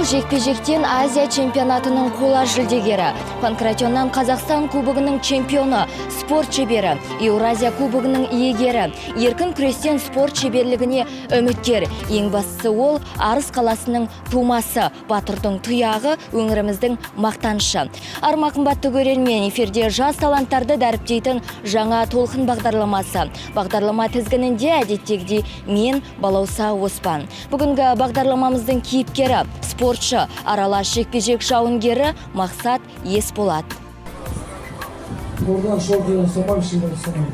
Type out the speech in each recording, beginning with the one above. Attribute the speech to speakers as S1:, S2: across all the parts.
S1: Ол жекпе-жектен Азия чемпионатының қола жүлдегері, панкратионнан Қазақстан кубогының чемпионы, спорт шебері, Еуразия кубогының иегері, еркін күрестен спорт шеберлігіне үміткер. Ең бастысы, ол Арыс қаласының тумасы, батырдың тұяғы, өңіріміздің мақтанышы. Арма, қымбатты көрермен, эфирде жас таланттарды дәріптейтін «Жаңа толқын» бағдарламасы. Бағдарлама тізгінінде әдеттегідей мен, Балауса Оспан. Бүгінгі бағдарламамыздың кейіпкері – спортшы, аралас жекпе-жек жауынгері Мақсат Есболат.
S2: Oradan şortu sama bir şeyler sana.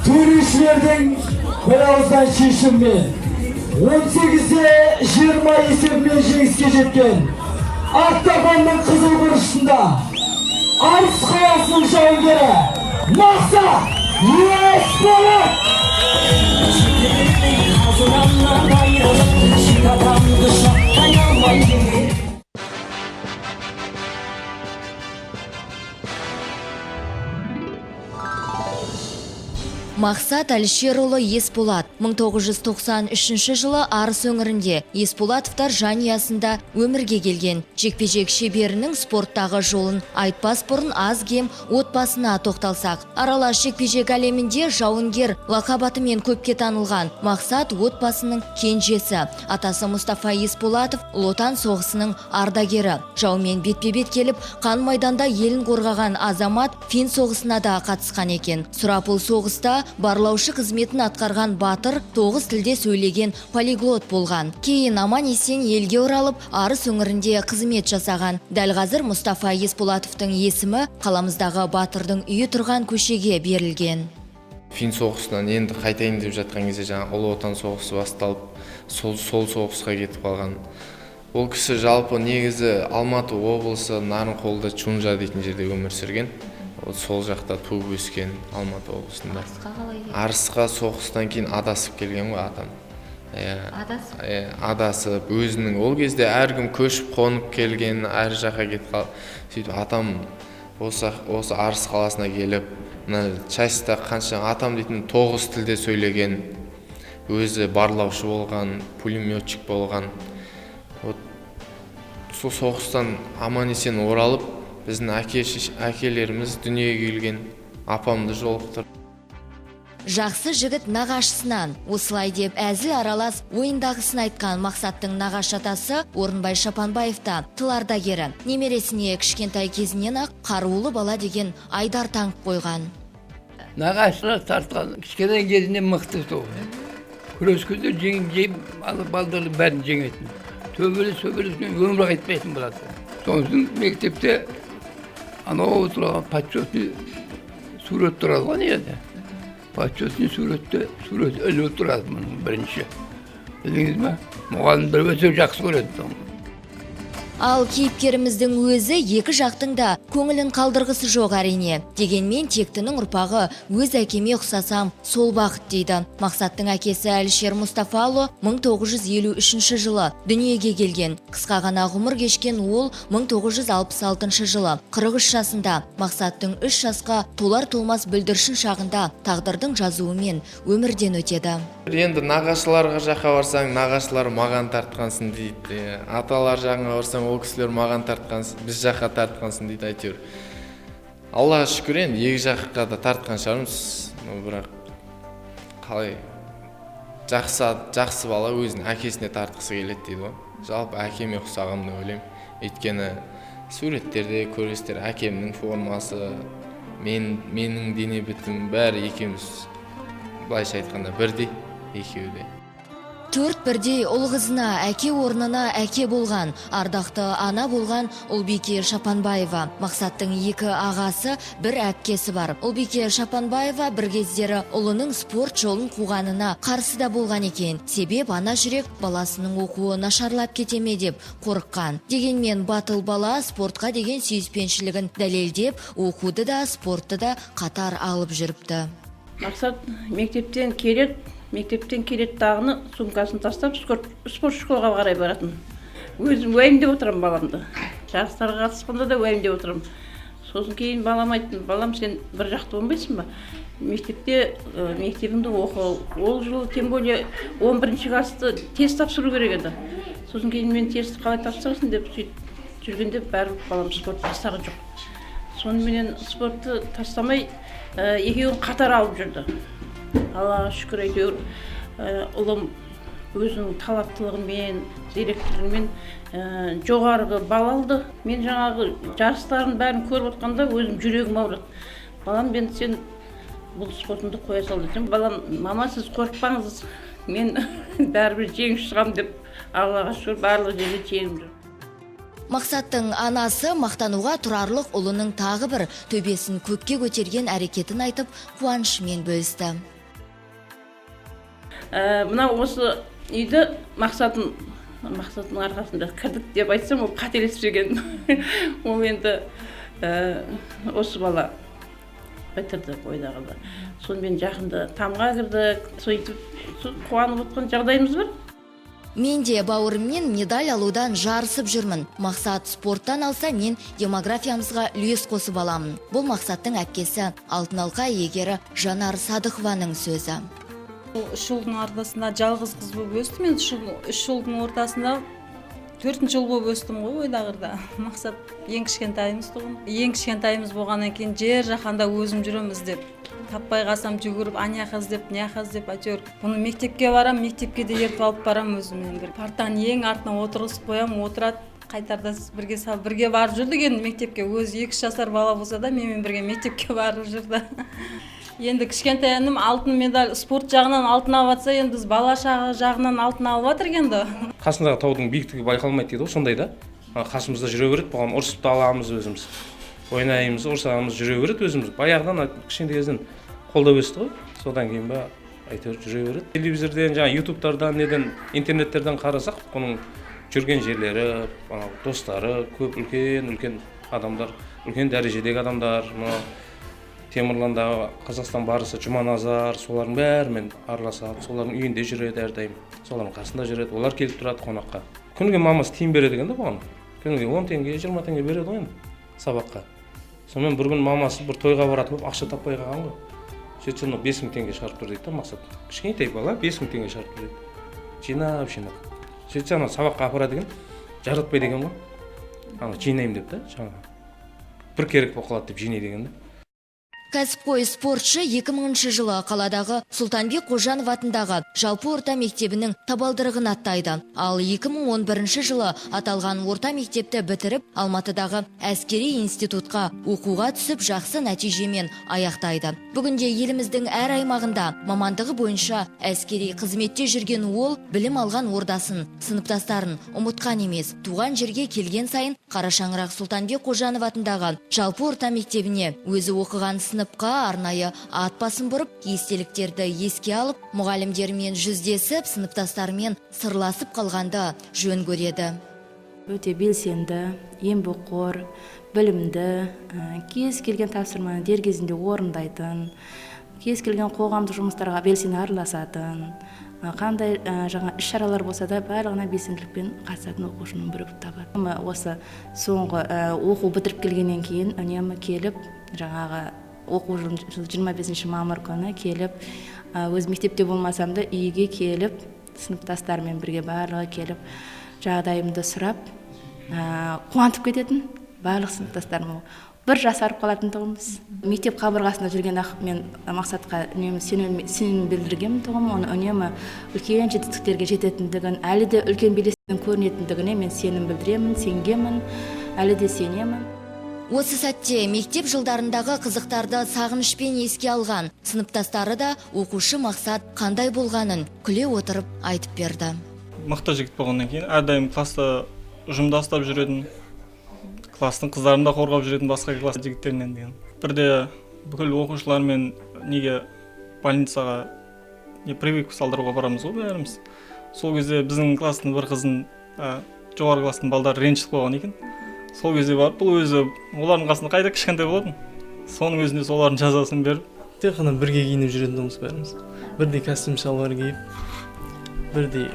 S2: Төрешілердің бірауыздан шешімімен 18-20 есебімен жеңіске жеткен, октагонның қызыл бұрышында Арыс қаласының жауынгері Мақсат Есболат!
S1: Мақсат Әлішерұлы Есболат 1993 жылы Арыс өңірінде Есболатовтар жанұясында өмірге келген. Жекпе-жек шеберінің спорттағы жолын айтпас бұрын аз-кем отбасына тоқталсақ. Аралас жекпе-жек әлемінде жауынгер лақап атымен көпке танылған Мақсат – отбасының кенжесі. Атасы Мұстафа Есболатов – Ұлы Отан соғысының ардагері. Жаумен бетпе-бет келіп, қан майданда елін қорғаған азамат фин соғысына да қатысқан екен. Сұрапыл соғыста барлаушы қызметін атқарған батыр тоғыз тілде сөйлеген полиглот болған. Кейін аман есен елге оралып, Арыс өңірінде қызмет жасаған. Дәл қазір Мұстафа Есболатовтың есімі қаламыздағы батырдың үйі тұрған көшеге берілген.
S3: Фин соғысынан енді қайтайын деп жатқан кезде жаңа Ұлы Отан соғысы басталып, сол соғысқа кетіп қалған. Ол кісі жалпы негізі Алматы облысы, Нарынқолда, Чунжа дейтін жерде өмір сүрген. Ол сол жақта туып өскен, Алматы облысында.
S1: Арысқа қалай?
S3: Арысқа соғыстан кейін адасып келген ғой адам, иә.
S1: Адасып?
S3: Иә, адасып. Өзінің ол кезде әркім көшіп қонып келген, әр жаққа кетіп қалып, сөйтіп атам осы Арыс қаласына келіп, мына частьта қанша атам дейтін тоғыз тілде сөйлеген, өзі барлаушы болған, пулеметчик болған. Вот сол соғыстан аман есен оралып, біздің әкелеріміз дүниеге келген, апамды жолықтырды.
S1: Жақсы жігіт нағашысынан. Осылай деп әзіл аралас ойындағысын айтқан Мақсаттың нағашы атасы Орынбай Шапанбаев та тыл ардагері. Немересіне кішкентай кезінен ақ қарулы бала деген айдар таңып қойған.
S4: Нағашылар тартқан кішкене кезінде мықты сол. Күрескенде жеңіп, жеңіп алып, балдарды бәрін жеңетін. Төбелес, төбелеспен өмір қайтпайтын баласы. Сосын мектепте анау тұрған почетный сурет тұрады ғой еді. Почетный суретте сурет іліп тұрады мұның бірінші. Білдіңіз бе? Мұғалімдер өте жақсы көреді соны.
S1: Ал кейіпкеріміздің өзі екі жақтың да көңілін қалдырғысы жоқ, әрине. Дегенмен тектінің ұрпағы өз әкеме ұқсасам, сол бақыт дейді. Мақсаттың әкесі Әлішер Мұстафаұлы 1953 жылы дүниеге келген. Қысқа ғана ғұмыр кешкен ол 1966 жылы 43 жасында, Мақсаттың 3 жасқа толар толмас бүлдіршін шағында тағдырдың жазуымен өмірден өтеді.
S3: Енді нағашыларға жаққа барсаң, нағашылар маған тартқансың дейді. Аталар жағына барсаң, ол кісілер маған тартқансың, біз жаққа тартқансың дейді әйтеуір. Аллаға шүкір, енді екі жаққа да тартқан шығармыз. Но бірақ қалай, жақсы, жақсы бала өзінің әкесіне тартқысы келеді дейді ғой. Жалпы әкеме ұқсағанмын деп ойлаймын. Өйткені суреттерде көресіздер, әкемнің формасы, менің дене бітімім, бәрі екеуміз былайша айтқанда бірдей екеуі де.
S1: Төрт бірдей ұл қызына әке орнына әке болған, ардақты ана болған Ұлбике Шапанбаева. Мақсаттың екі ағасы, бір әпкесі бар. Ұлбике Шапанбаева бір кездері ұлының спорт жолын қуғанына қарсы да болған екен. Себеп ана жүрек баласының оқуы нашарлап кете ме деп қорыққан. Дегенмен батыл бала спортқа деген сүйіспеншілігін дәлелдеп, оқуды да, спортты да қатар алып жүріпті.
S5: Мақсат мектептен келеді, мектептен келеді дағыны сумкасын тастап, спорт школаға қарай баратын. Өзім уайымдап отырамын баламды. Жарыстарға қатысқанда да уайымдап отырамын. Сосын кейін балам айттым: «Балам, сен бір жақты болмайсың ба? Мектепте мектебіңді оқы». Ол жылы тем более 11 классты тест тапсыру керек еді. Сосын кейін мен тестті қалай тапсырасың деп сөйтіп жүргенде, бәрібір балам спорт тастаған жоқ. Соныменен спортты тастамай, екеуін қатар алып жүрді. Аллаға шүкір, әйтеуір ұлым өзінің талаптылығымен, зеректілігімен жоғарғы балл алды. Мен жаңағы жарыстарын бәрін көріп отқанда өзім жүрегім ауырады. «Балам, мен сен бұл спортыңды қоя сал», — десем, балам: «Мама, сіз қорықпаңыз, мен бәрібір жеңіп шығамын», — деп, Аллаға шүкір, барлық жерде жеңіп жүр.
S1: Мақсаттың анасы мақтануға тұрарлық ұлының тағы бір төбесін көкке көтерген әрекетін айтып, қуанышымен бөлісті.
S5: Мына осы үйді Мақсаттың арқасында кірдік деп айтсам, ол қателеспеген. Ол енді осы бала бітірді ойдағыда. Сонымен жақында тамға кірдік. Сөйтіп сол қуанып отқан жағдайымыз бар.
S1: Мен де бауырыммен медаль алудан жарысып жүрмін. Мақсат спорттан алса, мен демографиямызға үлес қосып аламын. Бұл Мақсаттың әпкесі, алтын алқа иегері Жанар Садықованың сөзі.
S6: Үш ұлдың ортасында жалғыз қыз болып өстім. Мен үш ұлдың ортасында төртінші ұл болып өстім ғой ойдағырда. Мақсат ең кішкентайымыз тұғын. Ең кішкентайымыз болғаннан кейін жер жаһанда өзім жүремін іздеп. Таппай қалсам, жүгіріп ана жаққа іздеп, мына жаққа іздеп, әйтеуір. Бұны мектепке барам, мектепке де ертіп алып барамын өзіммен бір. Партаның ең артына отырғызып қоямын, отырады. Қайтарда бірге барып жүрдік енді мектепке. Өзі 2 жасар бала болса да, менімен бірге мектепке барып жүрді. Енді кішкентай інім алтын медаль, спорт жағынан алтын алып жатса, енді біз бала шаға жағынан алтын алып жатырық енді.
S7: Қасындағы таудың биіктігі байқалмайды дейді ғой, сондай да. Қасымызда жүре береді, бұған ұрысып та аламыз өзіміз. Ойнаймыз, ұрсамыз, жүре береді өзіміз. Баяғыдан, кішкентай кезден қолдап өсті ғой. Содан кейін ба, әйтеуір жүре береді. Телевизорден, жаңа ютубтардан, неден, интернеттерден қарасақ, бұның жүрген жерлері, анау достары көп, үлкен үлкен адамдар, үлкен дәрежедегі адамдар, мына Темірландағы Қазақстан барысы Жұманазар, солардың бәрімен араласады, солардың үйінде жүреді әрдайым, солардың қасында жүреді, олар келіп тұрады қонаққа. Күніге мамасы тиын береді екен да бұған. Күніге 10 теңге, 20 теңге береді ғой енді сабаққа. Сонымен бір күні мамасы бір тойға баратын болып ақша таппай қалған ғой. Сөйтсе, мынау 5000 теңге шығарып тұр дейді да Мақсат. Кішкентай бала 5000 теңге шығарып тұр дейді. Жинап, жинап. Сөйтсе, ана сабаққа апарады екен, жаратпайды екен ғой. Ана жинаймын деп та, жаңағы. Бір керек болып қалады деп жинайды екен да.
S1: Кәсіпқой спортшы 2000 жылы қаладағы Сұлтанбек Қожанов атындағы жалпы орта мектебінің табалдырығын аттайды. Ал 2011 жылы аталған орта мектепті бітіріп, Алматыдағы әскери институтқа оқуға түсіп, жақсы нәтижемен аяқтайды. Бүгінде еліміздің әр аймағында мамандығы бойынша әскери қызметте жүрген ол білім алған ордасын, сыныптастарын ұмытқан емес. Туған жерге келген сайын қара шаңырақ Сұлтанбек Қожанов атындағы жалпы орта мектебіне, өзі оқыған сыныпқа арнайы ат басын бұрып, естеліктерді еске алып, мұғалімдермен жүздесіп, сыныптастарымен сырласып қалғанды жөн көреді.
S8: Өте белсенді, еңбекқор, білімді, кез келген тапсырманы дер кезінде орындайтын, кез келген қоғамдық жұмыстарға белсене араласатын, қандай жаңа іс-шаралар болса да барлығына белсенділікпен қатысатын оқушының бірі болып табылады. Осы соңғы оқу бітіріп келгеннен кейін үнемі келіп, жаңағы оқу жылын 25 мамыр күні келіп, өз мектепте болмасам да үйге келіп, сыныптастарыммен бірге барлығы келіп, жағдайымды сұрап, қуантып кететін барлық сыныптастарым. Бір жасарып қалатын тұғынбыз. Мектеп қабырғасында жүрген ақ мен Мақсатқа үнемі сенім білдіргенмін тұғым. Оны үнемі үлкен жетістіктерге жететіндігін, әлі де үлкен белестен көрінетіндігіне мен сенім білдіремін, сенгенмін, әлі де сенемін.
S1: Осы сәтте мектеп жылдарындағы қызықтарды сағынышпен еске алған сыныптастары да оқушы Мақсат қандай болғанын күле отырып айтып берді.
S9: Мықты жігіт болғаннан кейін әрдайым класста ұжымда ұстап жүретін, класстың қыздарын да қорғап жүретін басқа класс жігіттерінен деген. Бірде бүкіл оқушылармен неге больницаға не прививка салдыруға барамыз ғой бәріміз. Сол кезде біздің класстың бір қызын жоғарғы класстың балдары ренжітіп қойған екен. Сол кезде барып бұл өзі олардың қасында қайда кішкентай болатын. Соның өзінде солардың жазасын беріп.
S10: Тек қана бірге киініп жүретін тұғынбыз бәріміз. Бірдей костюм шалбар киіп, бірдей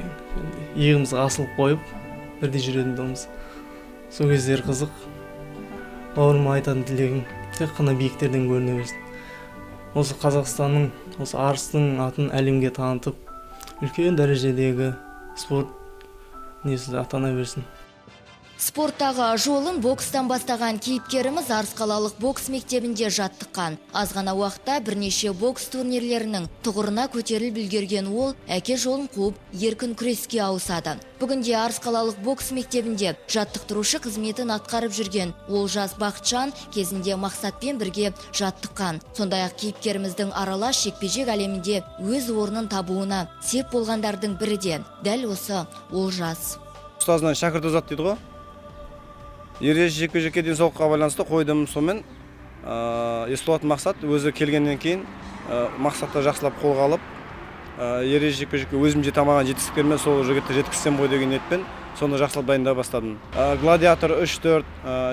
S10: иығымызға асылып қойып, бірдей жүретін тұғынбыз. Сол кездер қызық. Бауырыма айтатын тілегім тек қана биіктерден көріне берсін. Осы Қазақстанның, осы Арыстың атын әлемге танытып, үлкен дәрежедегі спорт несі атана берсін.
S1: Спорттағы жолын бокстан бастаған кейіпкеріміз Арыс қалалық бокс мектебінде жаттыққан. Аз ғана уақытта бірнеше бокс турнирлерінің тұғырына көтеріліп үлгерген ол әке жолын қуып еркін күреске ауысады. Бүгінде Арыс қалалық бокс мектебінде жаттықтырушы қызметін атқарып жүрген Олжас Бақытжан кезінде Мақсатпен бірге жаттыққан. Сондай-ақ кейіпкеріміздің аралас жекпе-жек әлемінде өз орнын табуына сеп болғандардың бірі де дәл осы Олжас.
S11: Ұстазынан шәкірт озат дейді ғой. Ережі жекпе-жекке денсаулыққа байланысты қойдым. Сонымен Есболат Мақсат өзі келгеннен кейін Мақсатты жақсылап қолға алып, ережі жекпе-жекке өзім жете алмаған жетістіктермен сол жігітті жеткізсем ғой деген ниетпен соны жақсылап дайындай бастадым. Гладиатор 3-4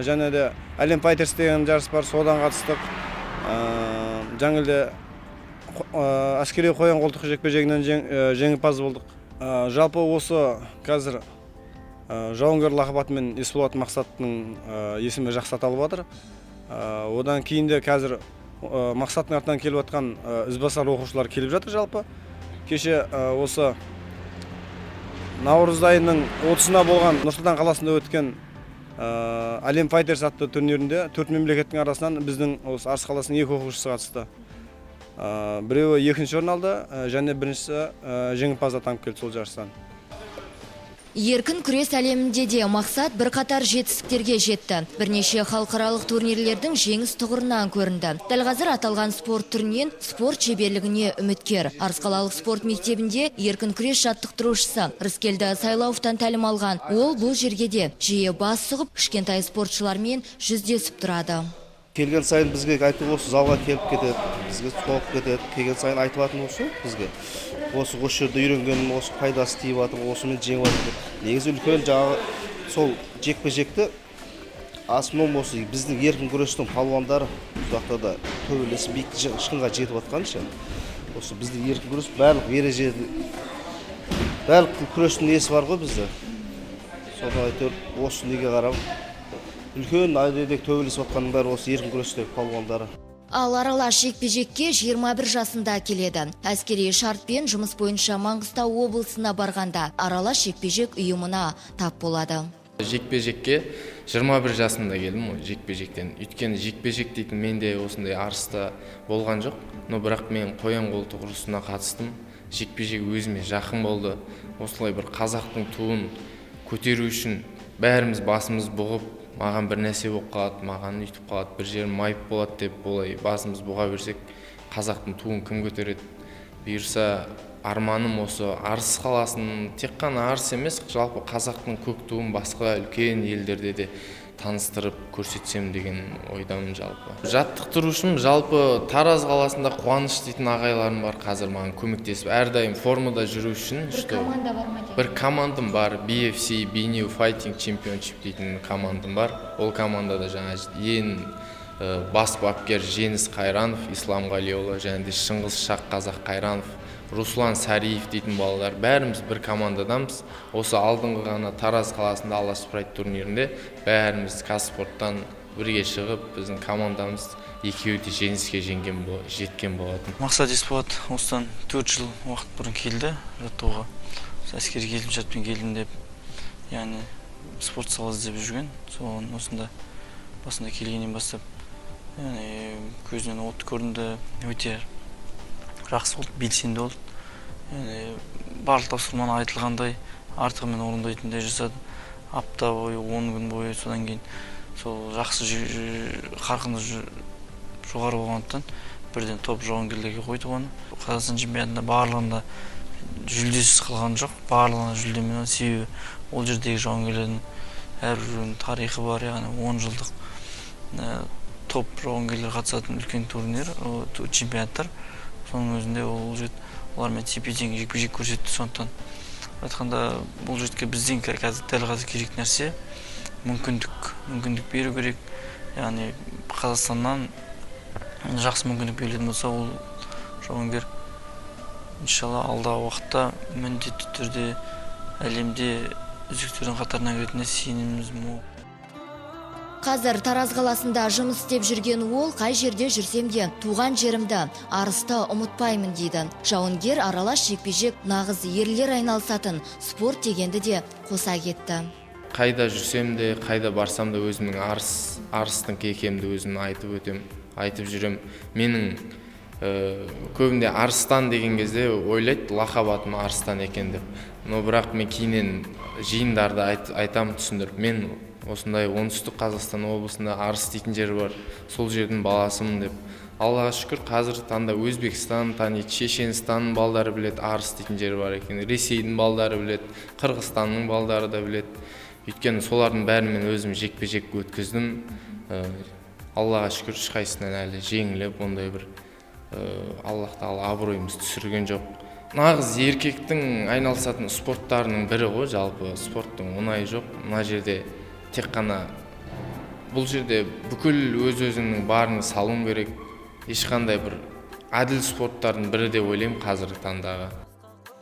S11: және де Әлем Файтерс деген жарыс бар, содан қатыстық. Жаңылда әскери қоян қолтық жекпе-жегінен жеңімпаз болдық. Жалпы осы қазір жауынгер лақап атымен Есболат Мақсаттың есімі жақсы аталып жатыр. Одан кейін де қазір Мақсаттың артынан келіп жатқан ізбасар оқушылар келіп жатыр жалпы. Кеше осы наурыз айының 30-на болған Нұр-Сұлтан қаласында өткен Әлем Файтерс атты турнирінде 4 мемлекеттің арасынан біздің осы Арыс қаласының 2 оқушысы қатысты. Біреуі екінші орын алды, және біріншісі жеңімпаз атанып келді сол жарыстан.
S1: Еркін күрес әлемінде де Мақсат бірқатар жетістіктерге жетті. Бірнеше халықаралық турнирлердің жеңіс тұғырынан көрінді. Дәл қазір аталған спорт түрінен спорт шеберлігіне үміткер. Арыс қалалық спорт мектебінде еркін күрес жаттықтырушысы Рыскелді Сайлауовтан тәлім алған. Ол бұл жерге де жиі бас сұғып, кішкентай спортшылармен жүздесіп тұрады.
S12: Келген сайын бізге айтып осы залға келіп кетеді, бізге соғып кетеді. Келген сайын айтып жатыр осы бізге. Осы жерде үйренгенім, осы пайдасы тиіп жатыр, осымен жеңіп жатыр деп. Негізі үлкен жаңағы сол жекпе-жекті основном осы біздің еркін күрестің палуандары ұзақта да төбелесіп биік шыңға жетіп жатқанша. Осы біздің еркін күрес барлық ереже, барлық күрестің несі бар ғой бізде. Содан әйтеуір осы неге қарап үлкен әдедек төбелесіп жатқанның бәрі осы еркін күрестегі палуандары.
S1: Ал аралас жекпе-жекке 21 жасында келеді. Әскери шартпен жұмыс бойынша Маңғыстау облысына барғанда аралас жекпе-жек ұйымына тап болады.
S3: Жекпе-жекке 21 жасында келдім ғой жекпе-жектен. Өйткені жекпе-жек дейтін менде осындай Арыста болған жоқ. Но бірақ мен қоян қолтық ұрысына қатыстым. Жекпе-жек өзіме жақын болды. Осылай бір қазақтың туын көтеру үшін бәріміз басымыз бұғып, маған бір нәрсе болып қалады, маған үйтіп қалады, бір жерім майып болады деп олай басымыз бұға берсек, қазақтың туын кім көтереді? Бұйырса, арманым осы Арыс қаласының, тек қана Арыс емес, жалпы қазақтың көк туын басқа үлкен елдерде де Таныстырып көрсетсем деген ойдамын. Жалпы жаттықтырушым, жалпы Тараз қаласында Қуаныш дейтін ағайларым бар, қазір маған көмектесіп, әрдайым формада жүру үшін.
S1: Бір команда бар ма?
S3: Бір командам бар, BFC, Bnew Fighting Championship дейтін командам бар. Ол командада жаңа ең бас бапкер Жеңіс Қайранов Исламғалиұлы және де Шыңғыс Шақ Қазақ Қайранов, Руслан Сариев дейтін балалар, бәріміз бір командадамыз. Осы алдыңғы ғана Тараз қаласында Алаш Прайд турнирінде бәріміз Қазспорттан бірге шығып, біздің командамыз екеуі де жеңіске жеткен болатын.
S10: Мақсат Есболат осыдан 4 жыл уақыт бұрын келді жаттығуға. Әскерге келдім, шартпен келдім деп, яғни спорт зал іздеп жүрген. Соған осында басында келгеннен бастап, яғни көзінен от көрінді, өте жақсы болды, белсенді болды, яғни барлық тапсырманы айтылғандай артығымен орындайтындай жасады апта бойы, 10 күн бойы. Содан кейін сол жақсы, қарқыны жоғары болғандықтан, бірден топ жауынгерлерге қойдық оны. Қазақстан чемпионатында барлығында жүлдесіз қалған жоқ, барлығына жүлдемен. Себебі ол жердегі жауынгерлердің әрбіреуінің тарихы бар, яғни 10 жылдық топ жауынгерлер қатысатын үлкен турнир, чемпионаттар. Соның өзінде ол жігіт олармен тепе тең жекпе жек көрсетті. Сондықтан айтқанда, бұл жігітке бізден қазір, дәл қазір керек нәрсе мүмкіндік, мүмкіндік беру керек. Яғни Қазақстаннан жақсы мүмкіндік берілетін болса, ол жауынгер иншалла алдағы уақытта міндетті түрде әлемде үздіктердің қатарына кіретініне сеніміміз мол.
S1: Қазір Тараз қаласында жұмыс істеп жүрген ол қай жерде жүрсем де туған жерімді, Арысты ұмытпаймын дейді. Жауынгер аралас жекпе-жек нағыз ерлер айналысатын спорт дегенді де қоса кетті.
S3: Қайда жүрсем де, қайда барсам да, өзімнің Арыстың екенімді өзім айтып өтем, айтып жүрем. Менің көбінде Арыстан деген кезде ойлайды, лақап атым Арыстан екен деп. Но бірақ мен кейіннен жиындарда айтамын түсіндіріп: мен осындай Оңтүстік Қазақстан облысында Арыс дейтін жер бар, сол жердің баласымын деп. Аллаға шүкір, қазіргі таңда Өзбекстан таниды, Шешенстанның балдары біледі Арыс дейтін жер бар екен, Ресейдің балдары біледі, Қырғызстанның балдары да біледі. Өйткені солардың бәрімен өзім жекпе жек өткіздім. Аллаға шүкір, ешқайсысынан әлі жеңіліп, ондай бір Аллах тағала абыройымызды түсірген жоқ. Нағыз еркектің айналысатын спорттарының бірі ғой. Жалпы спорттың оңайы жоқ. Мына жерде тек қана, бұл жерде бүкіл өз өзіңнің барыңды салуың керек. Ешқандай бір әділ спорттардың бірі деп ойлаймын қазіргі таңдағы.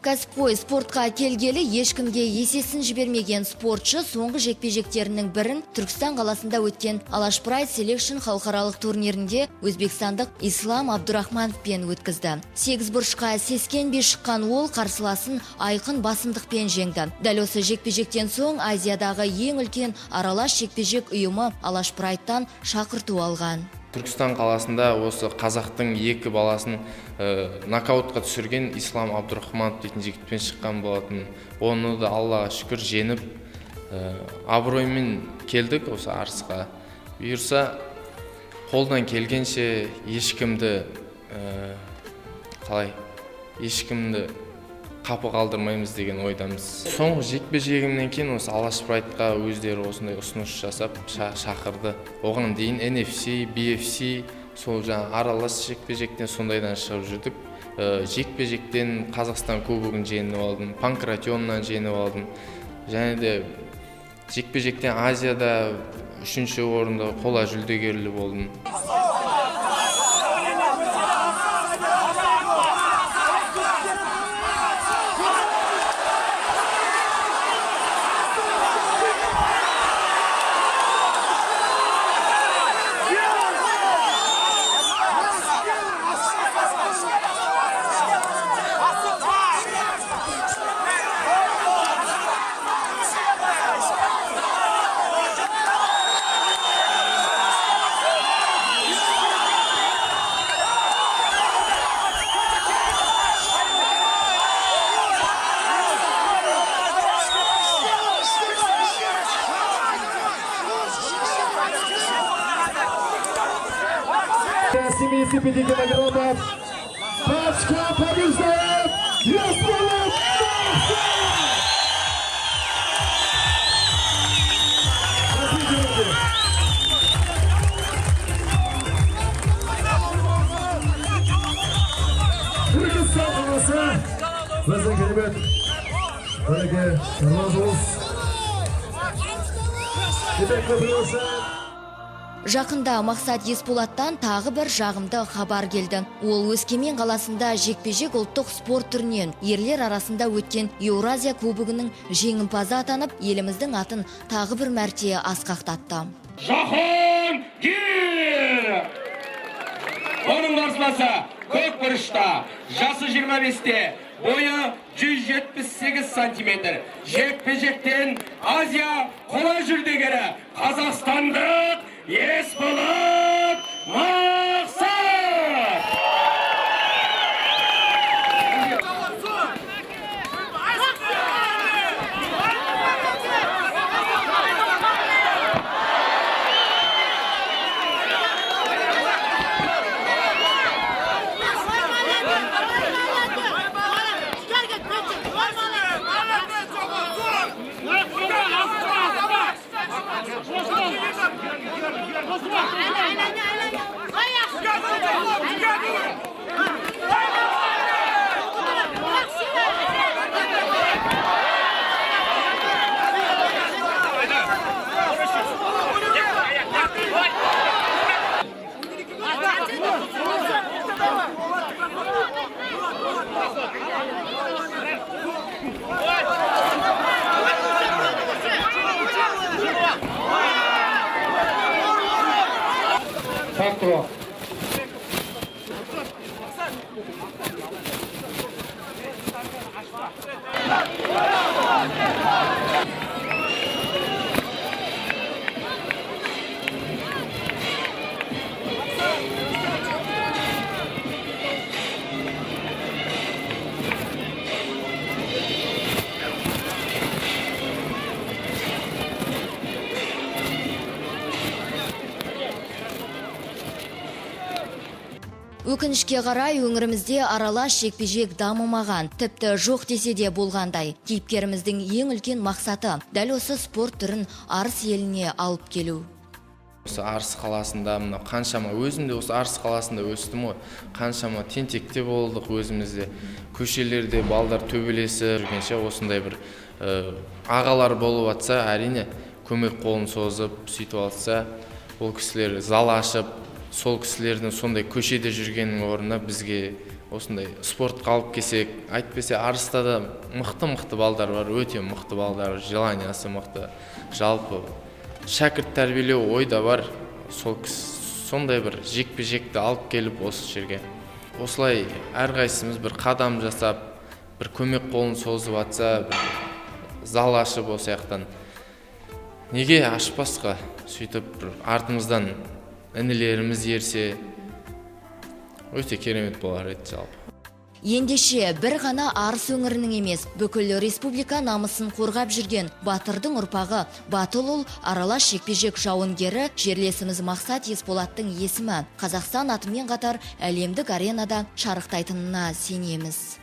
S1: Кәсіпқой спортқа келгелі ешкімге есесін жібермеген спортшы соңғы жекпе-жектерінің бірін Түркістан қаласында өткен Алаш Прайд Селекшн халықаралық турнирінде өзбекстандық Ислам Абдурахмановпен өткізді. Сегіз бұрышқа сескенбей шыққан ол қарсыласын айқын басымдықпен жеңді. Дәл осы жекпе-жектен соң Азиядағы ең үлкен аралас жекпе-жек ұйымы Алаш Прайдтан шақырту алған.
S3: Түркістан қаласында осы қазақтың екі баласын нокаутқа түсірген Ислам Абдурахманов дейтін жігітпен шыққан болатын. Оны да Аллаға шүкір жеңіп, абыроймен келдік осы Арысқа. Бұйырса, қолдан келгенше ешкімді қалай, ешкімді қапы қалдырмаймыз деген ойдамыз. Соңғы жекпе жегімнен кейін осы Алаш Прайдқа өздері осындай ұсыныс жасап шақырды. Оған дейін NFC, BFC, сол жаңа аралас жекпе жектен сондайдан шығып жүрдік. Жекпе жектен Қазақстан кубогын жеңіп алдым, панкратионнан жеңіп алдым және де жекпе жектен Азияда үшінші орынды қола жүлдегерлі болдым.
S2: 75 килограммов. Пачка побеждает Есболат Мақсат! Біздің керемет мінекей разымыз. Итак, мы приглашаем
S1: Жақында Мақсат Есболаттан тағы бір жағымды хабар келді. Ол Өскемен қаласында жекпе-жек ұлттық спорт түрінен ерлер арасында өткен Еуразия кубогының жеңімпазы атанып, еліміздің атын тағы бір мәрте асқақтатты.
S13: Жахангир! Оның қарсыласы көк бұрышта, жасы 25-те, бойы 178 сантиметр. Жекпе-жектен Азия қола жүлдегері қазақстандық Есболат Мақсат! Өкінішке қарай, өңірімізде аралас жекпе-жек дамымаған, тіпті жоқ десе де болғандай. Кейіпкеріміздің ең үлкен мақсаты дәл осы спорт түрін Арыс еліне алып келу.
S3: Осы Арыс қаласында мына қаншама, өзім де осы Арыс қаласында өстім ғой, қаншама тентекте болдық өзімізде, көшелерде балдар төбелесіп жүргенше осындай бір ағалар болып атса, әрине көмек қолын созып сөйтіп алса, ол кісілер зал ашып, сол кісілердің сондай көшеде жүргенінің орнына бізге осындай спортқа алып келсек, әйтпесе Арыста да мықты-мықты балдар бар, өте мықты балдар, желаниясы мықты, жалпы шәкірт тәрбиелеу ойда бар, сол сондай бір жекпе-жекті алып келіп осы жерге. Осылай әрқайсымыз бір қадам жасап, бір көмек қолын созып атса, бір зал ашып осы жақтан. Неге ашпасқа? Сөйтіп бір артымыздан інілеріміз ерсе, өте керемет болар еді жалпы.
S1: Ендеше бір ғана Арыс өңірінің емес, бүкіл республика намысын қорғап жүрген батырдың ұрпағы батыл ұл аралас жекпе-жек жауынгері жерлесіміз Мақсат Есболаттың есімі Қазақстан атымен қатар әлемдік аренада шарықтайтынына сенеміз.